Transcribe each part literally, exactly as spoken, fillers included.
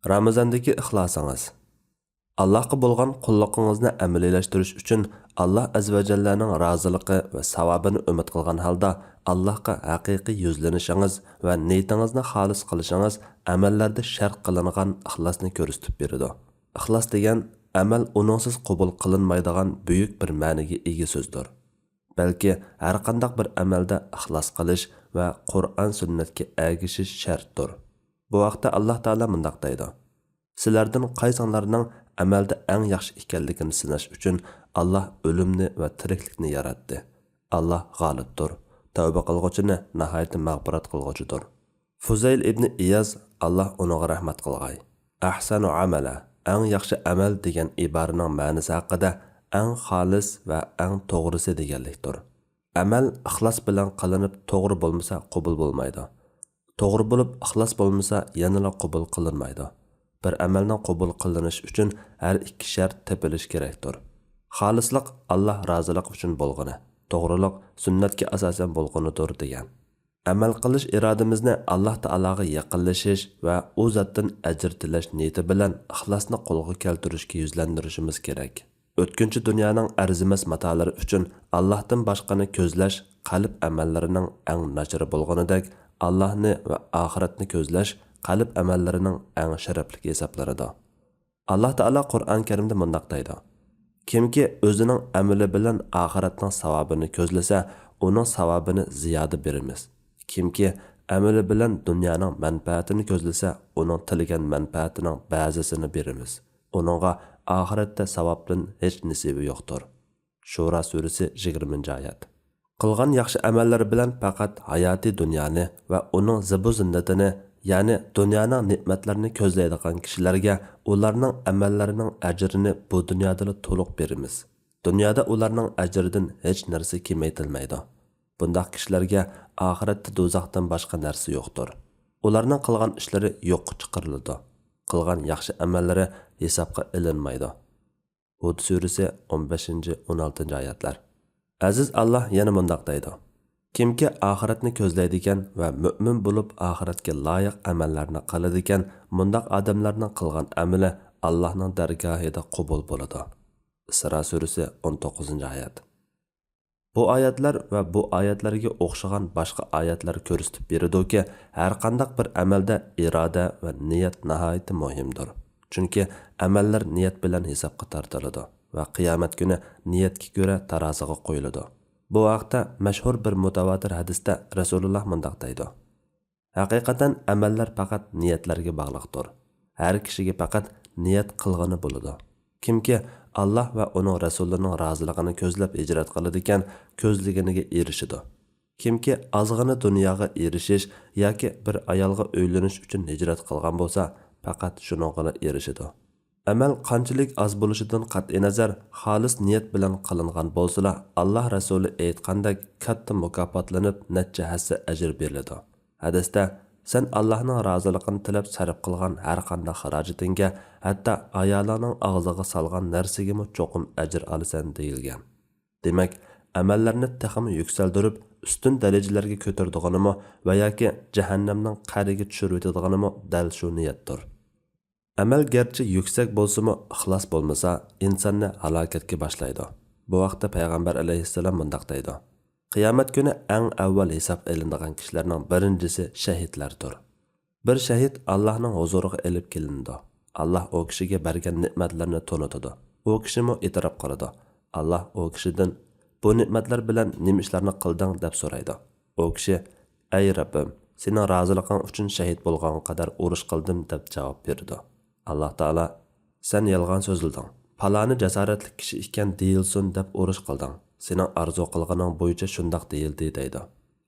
رامىزاندىكى ئىخلاسىڭىز. ئاللاھقا بولغان قۇللۇقىڭىزنى ئەمەلىيلەشتۈرۈش ئۈچۈن، ئاللاھ ئەززە ۋە جەللەنىڭ رازىلىقى ۋە ساۋابىنى ئۈمىد قىلغان ھالدا، ئاللاھقا ھەقىقىي يۈزلىنىشىڭىز ۋە نىيىتىڭىزنى خالىس قىلىشىڭىز ئەمەللەردە شەرت قىلىنغان ئىخلاسنى كۆرسىتىپ بېرىدۇ. ئىخلاس دېگەن ئەمەل ئۇنىڭسىز قوبۇل قىلىنمايدىغان بۈيۈك بىر مەنىگە ئىگە سۆزدۇر. بەلكى ھەرقانداق بىر ئەمەلدە ئىخلاس قىلىش ۋە قۇرئان سۈننەتكە ئەگىشىش شەرتتۇر. بۇ ھەقتە ئاللاھ تائالا مۇنداق دەيدۇ: سىلەردىن قايسىڭلارنىڭ ئەمەلدە ئەڭ ياخشى ئىكەنلىكىنى سىناش ئۈچۈن ئاللاھ ئۆلۈمنى ۋە تىرىكلىكنى ياراتتى. ئاللاھ غالىبتۇر، تەۋبە قىلغۇچىنى ناھايىتى مەغپىرەت قىلغۇچىدۇر. فۇزەيل ئىبنى ئىياز، ئاللاھ ئۇنىڭغا رەھمەت قىلغاي، ئەھسەنۇ ئەمەلە، ئەڭ ياخشى ئەمەل دېگەن ئىبارىنىڭ مەنىسى ھەققىدە، ئەڭ خالىس ۋە ئەڭ توغرىسى دېگەنلىكتۇر. ئەمەل ئىخلاس بىلەن قىلىنىپ توغرا بولمىسا قوبۇل بولمايدۇ. توغرا بولۇپ ئىخلاس بولمىسا يەنىلا قوبۇل قىلىنمايدۇ. بىر ئەمەلنىڭ قوبۇل قىلىنىشى ئۈچۈن ھەر ئىككى شەرت تېپىلىشى كېرەكتۇر. خالىسلىق ئاللاھ رازىلىقى ئۈچۈن بولغىنى، توغرىلىق سۈننەتكە ئاساسەن بولغىنىدۇر دېگەن. ئەمەل قىلىش ئىرادىمىزنى ئاللاھ تائالاغا يېقىنلىشىش ۋە ئۇ زاتتىن ئەجىر تىلەش نىيىتى بىلەن ئىخلاسنى قولغا كەلتۈرۈشكە يۈزلەندۈرۈشىمىز كېرەك. ئۆتكۈنچى دۇنيانىڭ ئەرزىمەس ماتالىرى ئۈچۈن ئاللاھتىن باشقىنى كۆزلەش قەلب ئەمەللىرىنىڭ ئەڭ ناچىرى بولغىنىدەك، ئاللاھنى ۋە ئاخىرەتنى كۆزلەش قەلب ئەمەللىرىنىڭ ئەڭ شەرەپلىكى ھېسابلىنىدۇ. ئاللاھ تائالا قۇرئان كەرىمدە مۇنداق دەيدۇ: كىمكى ئۆزىنىڭ ئەمىلى بىلەن ئاخىرەتنىڭ ساۋابىنى كۆزلىسە، ئۇنىڭ ساۋابىنى زىيادە بېرىمىز. كىمكى ئەمىلى بىلەن دۇنيانىڭ مەنپەئەتىنى كۆزلىسە، ئۇنىڭ تىلىگەن مەنپەئەتىنىڭ بەزىسىنى بېرىمىز. ئۇنىڭغا ئاخىرەتتە ساۋابتىن ھېچ نېسىۋى يوقتۇر. شۇرا سۈرىسى، يىگىرمىنچى ئايەت. قىلغان ياخشى ئەمەللىرى بىلەن پەقەت ھاياتىي دۇنيانى ۋە ئۇنىڭ زىبۇ زىننىتىنى، يەنى دۇنيانىڭ نېمەتلىرىنى كۆزلەيدىغان كىشىلەرگە ئۇلارنىڭ ئەمەللىرىنىڭ ئەجرىنى بۇ دۇنيادىلا تولۇق بېرىمىز. دۇنيادا ئۇلارنىڭ ئەجرىدىن ھېچ نەرسە كېمەيتىلمەيدۇ. بۇنداق كىشىلەرگە ئاخىرەتتە دوزاختىن باشقا نەرسە يوقتۇر. ئۇلارنىڭ قىلغان ئىشلىرى يوققا چىقىرىلىدۇ. قىلغان ياخشى ئەمەللىرى ھېسابقا ئېلىنمايدۇ. ھۇد سۈرىسى، ئون بەشىنچى، ئون ئالتىنچى ئايەتلەر. ئەزىز ئاللاھ يەنە مۇنداق دەيدۇ: كىمكى ئاخىرەتنى كۆزلەيدىكەن ۋە مۆمىن بولۇپ ئاخىرەتكە لايىق ئەمەللەرنى قىلىدىكەن، مۇنداق ئادەملەرنىڭ قىلغان ئەمىلى ئاللاھنىڭ دەرگاھىدا قوبۇل بولىدۇ. ئىسرا سۈرىسى، ئون توققۇزىنچى ئايەت. بۇ ئايەتلەر ۋە بۇ ئايەتلەرگە ئوخشىغان باشقا ئايەتلەر كۆرسىتىپ بېرىدۇكى، ھەرقانداق بىر ئەمەلدە ئىرادە ۋە نىيەت ناھايىتى مۇھىمدۇر. چۈنكى ئەمەللەر نىيەت بىلەن ھېسابقا تارتىلىدۇ ۋە قىيامەت كۈنى نىيەتكە كۆرە تارازىغا قويۇلىدۇ. بۇ ھەقتە مەشھۇر بىر مۇتەۋاتىر ھەدىستە رەسۇلۇللاھ مۇنداق دەيدۇ: ھەقىقەتەن ئەمەللەر پەقەت نىيەتلەرگە باغلىقتۇر. ھەر كىشىگە پەقەت نىيەت قىلغىنى بولىدۇ. كىمكى ئاللاھ ۋە ئۇنىڭ رەسۇلىنىڭ رازىلىقىنى كۆزلەپ ھىجرەت قىلىدىكەن، كۆزلىگىنىگە ئېرىشىدۇ. كىمكى ئازغىنە دۇنياغا ئېرىشىش ياكى بىر ئايالغا ئۆيلىنىش ئۈچۈن ھىجرەت قىلغان بولسا، پەقەت شۇنىڭغىلا ئېرىشىدۇ. ئەمەل قانچىلىك ئاز بولۇشىدىن قەتئىينەزەر، خالىس نىيەت بىلەن قىلىنغان بولسىلا، ئاللاھ رەسۇلى ئېيتقاندەك، كاتتا مۇكاپاتلىنىپ، نەچچە ھەسسە ئەجىر بېرىلىدۇ. ھەدىستە، سەن ئاللاھنىڭ رازىلىقىنى تىلەپ سەرپ قىلغان ھەرقانداق خىراجىتىڭگە، ھەتتا ئايالىڭنىڭ ئاغزىغا سالغان نەرسىگىمۇ چوقۇم ئەجىر ئالىسەن، دېيىلگەن. دېمەك، ئەمەللەرنى تېخىمۇ يۈكسەلدۈرۈپ، ئۈستۈن دەرىجىلەرگە كۆتۈرىدىغىنىمۇ ۋە ياكى جەھەننەمنىڭ قەرىگە چۈشۈرۈۋېتىدىغىنىمۇ دەل شۇ نىيەتتۇر. ئەمەل گەرچە يۈكسەك بولسىمۇ، ئىخلاس بولمىسا، ئىنساننى ھالاكەتكە باشلايدۇ. بۇ ھەقتە پەيغەمبەر ئەلەيھىسسالام مۇنداق دەيدۇ: قىيامەت كۈنى ئەڭ ئەۋۋەل ھېساب ئېلىنىدىغان كىشىلەرنىڭ بىرىنچىسى شەھىدلەردۇر. بىر شەھىد ئاللاھنىڭ ھۇزۇرىغا ئېلىپ كېلىنىدۇ. ئاللاھ ئۇ كىشىگە بەرگەن نېمەتلەرنى تونۇتىدۇ. ئۇ كىشىمۇ ئېتىراپ قىلىدۇ. ئاللاھ ئۇ كىشىدىن، بۇ نېمەتلەر بىلەن نېمە ئىشلارنى قىلدىڭ؟ دەپ سورايدۇ. ئۇ كىشى، ئەي رەببىم، سېنىڭ رازىلىقىڭ ئۈچۈن شەھىت بولغانغا قەدەر ئۇرۇش قىلدىم، دەپ جاۋاب بېرىدۇ. ئاللاھ تائالا، سەن يالغان سۆزلىدىڭ، پالانى جاسارەتلىك كىشى ئىكەن دېيىلسۇن دەپ ئۇرۇش قىلدىڭ، سېنىڭ ئارزۇ قىلغىنىڭ بويىچە شۇنداق دېيىلدى، دەيدۇ.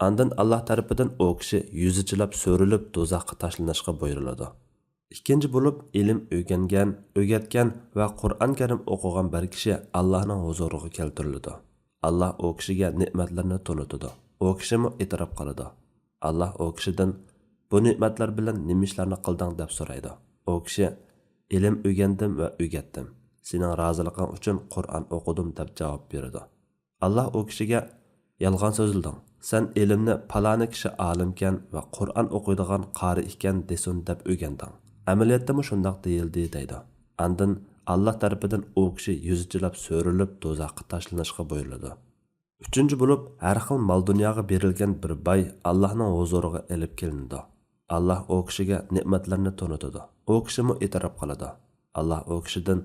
ئاندىن ئاللاھ تەرىپىدىن ئۇ كىشى يۈزى چىلاپ سۈرۈلۈپ دوزاخقا تاشلىنىشقا بۇيرۇلىدۇ. ئىككىنچى بولۇپ ئىلىم ئۆگەنگەن، ئۆگەتكەن ۋە قۇرئان كەرىم ئوقۇغان بىر كىشى ئاللاھنىڭ ھۇزۇرىغا كەلتۈرۈلىدۇ. ئاللاھ ئۇ كىشىگە نېمەتلىرىنى تونۇتىدۇ. ئۇ كىشىمۇ ئېتىراپ قىلىدۇ. ئاللاھ ئۇ كىشىدىن، بۇ نېمەتلەر بىلەن نېمە ئىشلارنى قىلدىڭ؟ دەپ سورايدۇ. ئۇ كىشى، ئىلىم ئۆگەندىم ۋە ئۆگەتتىم. سېنىڭ رازىلىقىڭ ئۈچۈن قۇرئان ئوقۇدۇم، دەپ جاۋاب بېرىدۇ. ئاللاھ ئۇ كىشىگە، يالغان سۆزلىدىڭ. سەن ئىلىمنى پالانى كىشى ئالىمكەن ۋە قۇرئان ئوقۇيدىغان قارى ئىكەن دېسۇن دەپ ئۆگەندىڭ. ئەمەلىيەتتىمۇ شۇنداق دېيىلدى دەيدۇ. ئاندىن ئاللاھ تەرىپىدىن ئۇ كىشى يۈزى چىلاپ سۆرىلىپ دوزاخقا تاشلىنىشقا بۇيرۇلىدۇ. ئۈچىنچى بولۇپ، ھەر خىل مال-دۇنياغا بېرىلگەن بىر باي ئاللاھنىڭ ھۇزۇرىغا ئېلىپ كېلىنىدۇ. ئاللاھ ئۇ كىشىگە نېمەتلەرنى تونۇتىدۇ. ئۇ كىشىمۇ ئېتىراپ قىلىدۇ. ئاللاھ ئۇ كىشىدىن،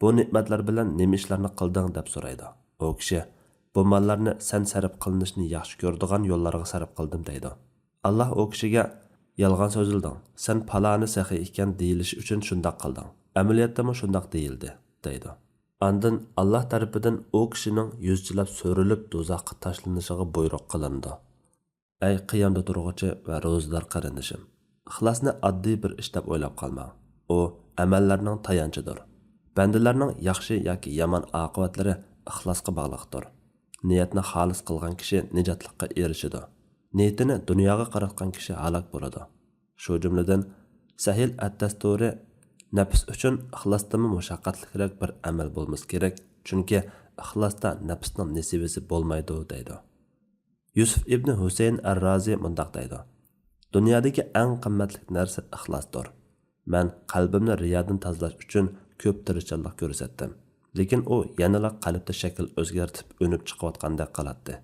«بۇ نېمەتلەر بىلەن نېمە ئىشلارنى قىلدىڭ؟» دەپ سورايدۇ. ئۇ كىشى، «بۇ ماللارنى سەن سەرپ قىلىنىشنى ياخشى كۆرىدىغان يوللارغا سەرپ قىلدىم» دەيدۇ. ئاللاھ ئۇ كىشىگە، «يالغان سۆزلىدىڭ، سەن پالانى سېخىي ئىكەن دېيىلىشى ئۈچۈن شۇنداق قىلدىڭ، ئەمەلىيەتتىمۇ شۇنداق دېيىلدى» دەيدۇ. ئاندىن ئاللاھ تەرىپىدىن ئۇ كىشىنىڭ يۈزى چىلاپ سۆرىلىپ دوزاخقا تاشلىنىشىغا بۇيرۇق قىلىنىدۇ. ئەي قىيامدا تۇرغۇچى ۋە روزىدار قېرىندىشىم! ئىخلاسنى ئاددىي بىر ئىش دەپ ئويلاپ قالماڭ. ئۇ ئەمەللەرنىڭ تايانچىدۇر. بەندىلەرنىڭ ياخشى ياكى يامان ئاقىۋەتلىرى ئىخلاسقا باغلىقتۇر. نىيەتنى خالىس قىلغان كىشى نىجاتلىققا ئېرىشىدۇ. نىيىتىنى دۇنياغا قاراتقان كىشى ھالاك بولىدۇ. شۇ جۈملىدىن سەھىل ئەت-تەستۇرى، «نەپس ئۈچۈن ئىخلاستىنمۇ مۇشەققەتلىكرەك بىر ئەمەل بولمىسا كېرەك، چۈنكى ئىخلاستا نەپسنىڭ نېسىۋىسى بولمايدۇ» دەيدۇ. يۈسۈف ئىبنى ھۈسەيىن ئەر-رازى مۇنداق دەيدۇ: «دۇنيادىكى ئەڭ قىممەتلىك نەرسە ئىخلاستۇر. مەن قەلبىمنى رىيادىن تازىلاش ئۈچۈن كۆپ تىرىشچانلىق كۆرسەتتىم، لېكىن ئۇ يەنىلا قەلبتە شەكىل ئۆزگەرتىپ ئۈنۈپ چىقىۋاتقاندەك قىلاتتى.»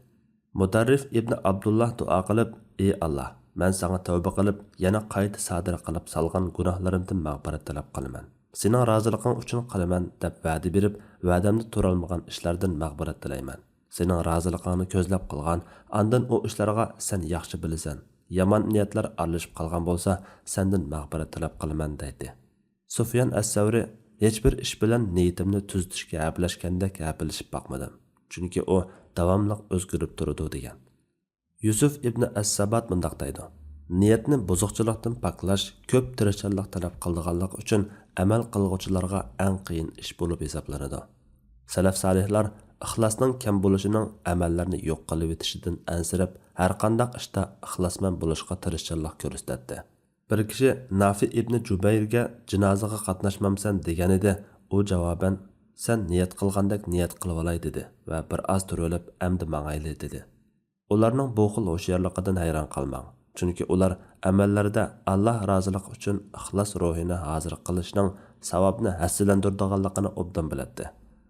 مۇتەررىف ئىبنى ئابدۇللا دۇئا قىلىپ، «ئى ئاللا، مەن ساڭا تەۋبە قىلىپ، يەنە قايتا سادىر قىلىپ سالغان گۇناھلىرىمدىن مەغپىرەت تەلەپ قىلىمەن. سېنىڭ رازىلىقىڭ ئۈچۈن قىلىمەن» دەپ ۋەدە بېرىپ، ۋەدەمدە تۇرالمىغان ئىشلاردىن مەغپىرەت تىلەيمەن. سېنىڭ رازىلىقىڭنى كۆزلەپ قىلغان، ئاندىن ئۇ ئىشلارغا سەن ياخشى بىلىسەن، يامان نىيەتلەر ئارىلىشىپ قالغان بولسا، سەندىن مەغپىرەت تەلەپ قىلىمەن دەيتتى. سۇفيان ئەس-سەۋرى، «ھېچبىر ئىش بىلەن نىيىتىمنى تۈزىتىشكە ھەپىلەشكەندەك ھەپىلىشىپ باقمىدىم، چۈنكى ئۇ داۋاملىق ئۆزگىرىپ تۇرىدۇ» دېگەن. يۈسۈف ئىبنى ئەس-سابات مۇنداق دەيدۇ: «نىيەتنى بۇزۇقچىلىقتىن پاكلاش كۆپ تىرىشچانلىق تەلەپ قىلىدىغانلىقى ئۈچۈن ئەمەل قىلغۇچىلارغا ئەڭ قىيىن ئىش بولۇپ ھېسابلىنىدۇ.» سەلەف سالىھلار ئىخلاسنىڭ كەم بولۇشىنىڭ ئەمەللەرنى يوق قىلىۋېتىشىدىن ئەنسىرەپ، ھەرقانداق ئىشتا ئىخلاسمەن بولۇشقا تىرىشچانلىق كۆرسىتەتتى. بىر كىشى نافى ئىبنى جۇبەيرگە «جىنازىغا قاتناشمامسەن؟» دېگەنىدى، ئۇ جاۋابەن، «سەن نىيەت قىلغاندەك نىيەت قىلىۋالاي» دېدى ۋە بىر ئاز تۇرۇۋېلىپ، «ئەمدى ماڭايلى» دېدى. ئۇلارنىڭ بۇ خىل ھوشيارلىقىدىن ھەيران قالماڭ، چۈنكى ئۇلار ئەمەللىرىدە ئاللاھ رازىلىقى ئۈچۈن ئىخلاس روھىنى ھازىر قىلىشنىڭ ساۋابنى ھەسسىلەندۈرىدىغانلىقىنى ئوبدان بىلەتتى.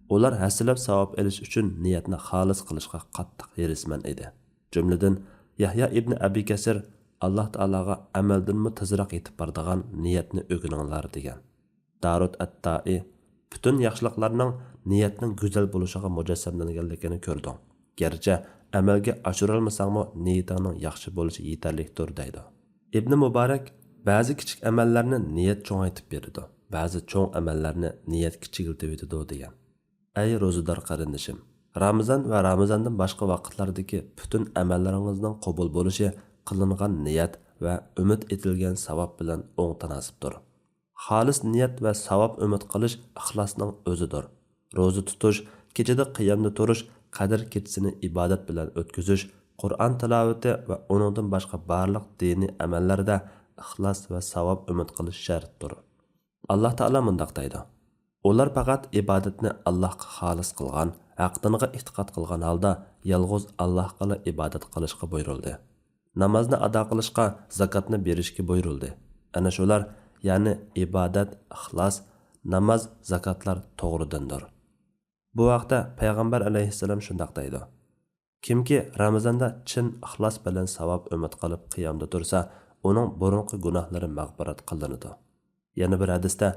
ئۇلار ھەسسىلەپ ساۋاب ئېلىش ئۈچۈن نىيەتنى خالىس قىلىشقا قاتتىق ھېرىسمەن ئىدى. جۈملىدىن، يەھيا ئىبنى ئەبى كەسىر، «ئاللاھ تائالاغا ئەمەلدىنمۇ تېزراق يېتىپ بارىدىغان نىيەتنى ئۆگىنىڭلار» دېگەن. دارۇت ئەت-تائى، «پۈتۈن ياخشىلىقلارنىڭ نىيەتنىڭ گۈزەل بولۇشىغا مۇجەسسەملەنگەنلىكىنى كۆردۈڭ. گەرچە ئەمەلگە ئاشۇرالمىساڭمۇ، نىيىتىڭنىڭ ياخشى بولۇشى يېتەرلىكتۇر» دەيدۇ. ئىبنى مۇبارەك، «بەزى كىچىك ئەمەللەرنى نىيەت چوڭايتىپ بېرىدۇ، بەزى چوڭ ئەمەللەرنى نىيەت كىچىكلىتىۋېتىدۇ» دېگەن. ئەي روزىدار قېرىندىشىم! رامىزان ۋە رامىزاندىن باشقا ۋاقىتلاردىكى پۈتۈن ئەمەللىرىڭىزنىڭ قوبۇل بولۇشى قىلىنغان نىيەت ۋە ئۈمىد ئېتىلگەن ساۋاب بىلەن ئوڭ تاناسىپتۇر. خالىس نىيەت ۋە ساۋاب ئۈمىد قىلىش ئىخلاسنىڭ ئۆزىدۇر. روزا تۇتۇش، كېچىدە قىيامدا تۇرۇش، قەدىر كېچىسىنى ئىبادەت بىلەن ئۆتكۈزۈش، قۇرئان تىلاۋىتى ۋە ئۇنىڭدىن باشقا بارلىق دىنىي ئەمەللەردە ئىخلاس ۋە ساۋاب ئۈمىد قىلىش شەرتتۇر. ئاللاھ تائالا مۇنداق دەيدۇ: «ئۇلار پەقەت ئىبادەتنى ئاللاھقا خالىس قىلغان، ھەققىدىنغا ئېتىقاد قىلغان ھالدا يالغۇز ئاللاھقىلا ئىبادەت قىلىشقا بۇيرۇلدى. نامازنى ئادا قىلىشقا، زاكاتنى بېرىشكە بۇيرۇلدى. ئەنە شۇلار، يەنى ئىبادەت، ئىخلاس، ناماز، زاكاتلار توغرا دىندۇر.» بۇ ھەقتە پەيغەمبەر ئەلەيھىسسالام شۇنداق دەيدۇ: «كىمكى رامىزاندا چىن ئىخلاس بىلەن ساۋاب ئۈمىد قىلىپ قىيامدا تۇرسا، ئۇنىڭ بۇرۇنقى گۇناھلىرى مەغپىرەت قىلىنىدۇ.» يەنە بىر ھەدىستە،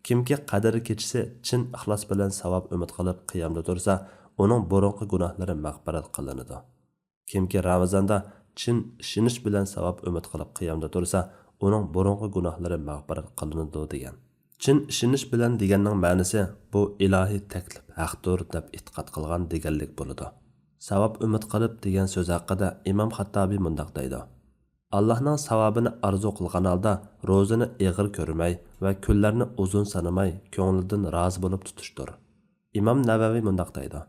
«كىمكى قەدىر كېچىسى چىن ئىخلاس بىلەن ساۋاب ئۈمىد قىلىپ قىيامدا تۇرسا، ئۇنىڭ بۇرۇنقى گۇناھلىرى مەغپىرەت قىلىنىدۇ.» كىمكى رامىزاندا چىن ئىشىنىش بىلەن ساۋاب ئۈمىد قىلىپ قىيامدا تۇرسا، ئۇنىڭ بۇرۇنقى گۇناھلىرى مەغپىرەت قىلىنىدۇ دېگەن. چىن ئىشىنىش بىلەن دېگەننىڭ مەنىسى، بۇ ئىلاھىي تەكلىپ ھەقتۇر دەپ ئېتىقاد قىلغان دېگەنلىك بولىدۇ. ساۋاب ئۈمىد قىلىپ دېگەن سۆز ھەققىدە ئىمام خاتتابى مۇنداق دەيدۇ: «ئاللاھنىڭ ساۋابىنى ئارزۇ قىلغان ھالدا روزىنى ئېغىر كۆرمەي ۋە كۈنلەرنى ئۇزۇن سانىماي، كۆڭلىدىن رازى بولۇپ تۇتۇشتۇر.» ئىمام نەۋەۋى مۇنداق دەيدۇ: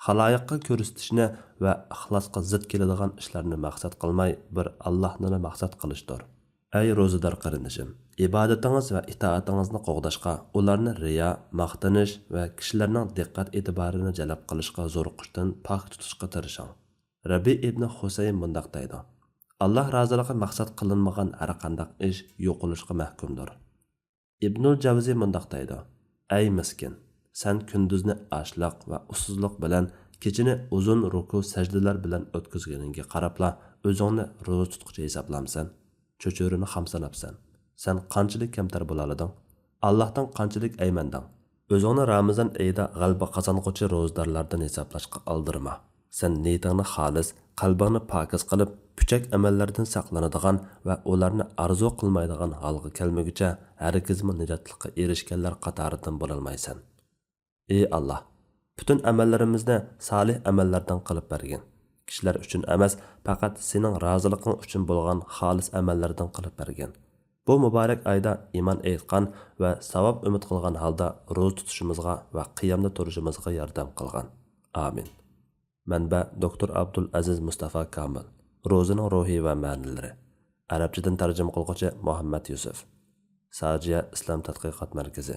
«خالايىققا كۆرسىتىشنى ۋە ئىخلاسقا زىت كېلىدىغان ئىشلارنى مەقسەت قىلماي، بىر ئاللاھنىلا مەقسەت قىلىشتۇر.» ئەي روزىدار قېرىندىشىم! ئىبادىتىڭىز ۋە ئىتائىتىڭىزنى قوغداشقا، ئۇلارنى رىيا، ماختىنىش ۋە كىشىلەرنىڭ دىققەت ئېتىبارىنى جەلپ قىلىشقا زورۇقۇشتىن پاك تۇتۇشقا تىرىشىڭ. رەبىئ ئىبنى خۇسەيم مۇنداق دەيدۇ: «ئاللاھ رازىلىقى مەقسەت قىلىنمىغان ھەرقانداق ئىش يوقىلىشقا مەھكۇمدۇر.» ئىبنۇل جەۋزى مۇنداق دەيدۇ: ئەي مىسكىن، سەن كۈندۈزنى ئاچلىق ۋە ئۇسسۇزلۇق بىلەن، كېچىنى ئۇزۇن رۇكۇ سەجدىلەر بىلەن ئۆتكۈزگىنىڭگە قاراپلا ئۆزۈڭنى روزا تۇتقۇچى ھېسابلامسەن؟ چۆچۈرىنى خام ساناپسەن؟ سەن قانچىلىك كەمتەر بولالىدىڭ؟ ئاللاھتىن قانچىلىك ئەيمەندىڭ؟ ئۆزۈڭنى رامىزان ئېيىدا غەلىبە قازانغۇچى روزىدارلاردىن ھېسابلاشقا ئالدىرىما. سەن نىيىتىڭنى خالىس، قەلبىڭنى پاكىز قىلىپ، پۈچەك ئەمەللەردىن ساقلىنىدىغان ۋە ئۇلارنى ئارزۇ قىلمايدىغان ھالغا كەلمىگۈچە ھەرگىزمۇ نىجاتلىققا ئېرىشكەنلەر قاتارىدىن بولالمايسەن. ئى ئاللاھ، پۈتۈن ئەمەللىرىمىزنى سالىھ ئەمەللەردىن قىلىپ بەرگىن. كىشىلەر ئۈچۈن ئەمەس، پەقەت سېنىڭ رازىلىقىڭ ئۈچۈن بولغان خالىس ئەمەللەردىن قىلىپ بەرگىن. بۇ مۇبارەك ئايدا ئىمان ئېيتقان ۋە ساۋاب ئۈمىد قىلغان ھالدا روزا تۇتۇشىمىزغا ۋە قىيامدا تۇرۇشىمىزغا ياردەم قىلغىن. ئامىن. مەنبە: دوكتور ئابدۇل ئەزىز مۇستافا كامىل، روزىنىڭ روھى ۋە مەنىلىرى. ئەرەبچىدىن تەرجىمە قىلغۇچى مۇھەممەد يۈسۈف. ساجىيە ئىسلام تەتقىقات مەركىزى.